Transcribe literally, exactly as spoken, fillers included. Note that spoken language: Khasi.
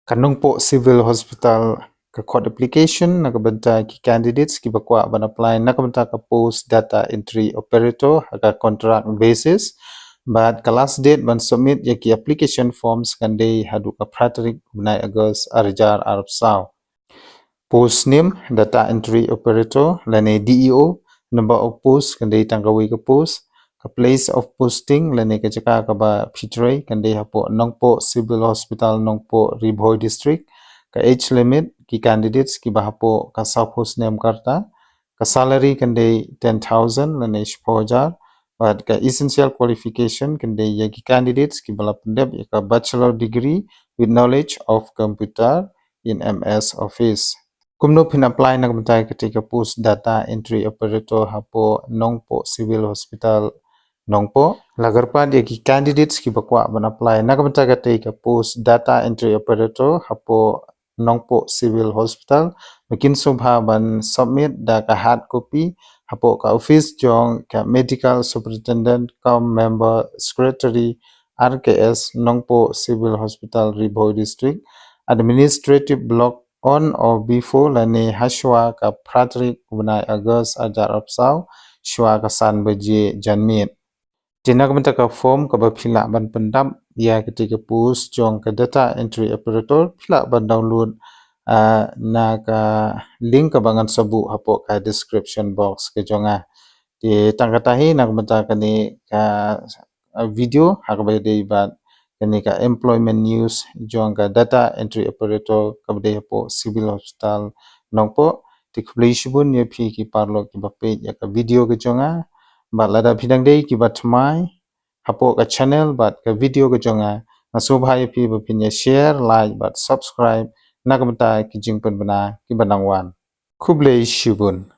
Ka Nongpoh Civil Hospital ka khot application na ka bynta ki candidates kiba kwah ban apply na ka bynta ka post data entry operator ha ka contract basis. Bad ka last date ban submit ïa ki application forms kan dei haduh ka phra tarik u bnai August ar hajar arphew saw. Post name data entry operator lane D E O, number of post kan dei tang kawei ka post, ka place of posting lane ka jaka kaba phi trei kan dei hapoh Nongpoh Civil Hospital, Nongpoh, Ri Bhoi District, ka age limit ki candidates kiba hapoh ka sawphew snem ka rta, ka salary kan dei ten thousand lane shiphew hajar, bad ka essential qualification kan dei ïa ki candidates kiba la pyndep ïa ka bachelor degree with knowledge of computer in M S Office. Kumno phin apply na ka bynta katei ka post data entry operator hapoh Nongpoh Civil Hospital, Nongpoh? La kyrpad ïa ki candidates kiba kwah ban apply na ka bynta katei ka post data entry operator hapoh Nongpoh Civil Hospital ba kin sngewbha ban submit da ka hard copy hapoh ka office jong ka medical superintendent cum member secretary R K S, Nongpoh Civil Hospital, Ri Bhoi District, Administrative Block, on or before lane hashwa ka phra tarik u bnai August ar hajar arphew saw, shwa ka san baje janmiet. Te na ka bynta ka form kaba phi lah ban pyndap ïa katei ka post jong ka data entry operator phi lah ban download, ah, na ka link kaba ngan sa buh hapoh ka description box ka jong nga. Te tang kata hi, na ka bynta kane ka, ah, video ha kaba dei bad kane ka employment news jong ka data entry operator kaba dei hapoh Civil Hospital, Nongpoh. Te khublei shibun ïa phi ki paralok kiba peit ïa ka video ka jong nga. Bad lada phi dang dei kiba thymmai hapoh ka channel bad ka video ka jong nga, nga sngewbha ïa phi ba phin ïa share, like bad subscribe na ka bynta ki jingpynbna kiba nang wan. Khublei shibun.